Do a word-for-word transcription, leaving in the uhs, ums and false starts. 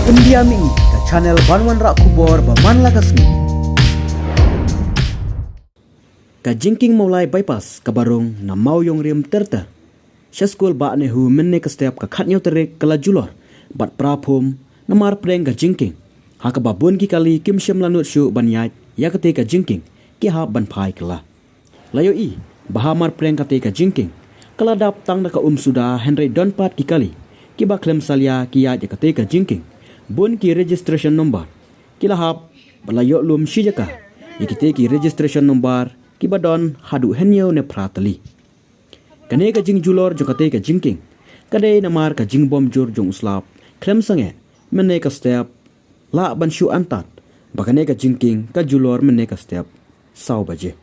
India Mini, ka channel ban wanrah khubor ba man la ka sngi. Ka jingkieng Mawlai Bypass kaba rung na Mawiong Rim ter ter sha skul Bah Nehu mynne ka step ka khatnyaw tarik ka la julor bad pra phum namar pdeng ka jingkieng, ha kaba bun ki kali kim shym la nud shuh ban ïaid ïa katei ka jingkieng, ki hap ban phai kylla. La ïohi ba hamar pdeng katei ka jingkieng ka la dap tang da ka um suda, hynrei don pat ki kali kiba khlem salia ki ïaid ïa katei ka jingkieng. Bun ki registration number ki la hap bad la ïoh lum shi jaka ïa kitei ki registration number kiba don haduh hynñiew ne phra tylli. Kane ka jingjulor jong katei ka jingkieng ka dei namar ka jingbym jur jong u slap khlem sangeh mynne ka step, lah ban shu antad ba kane ka jingkieng ka julor mynne ka step saw baje.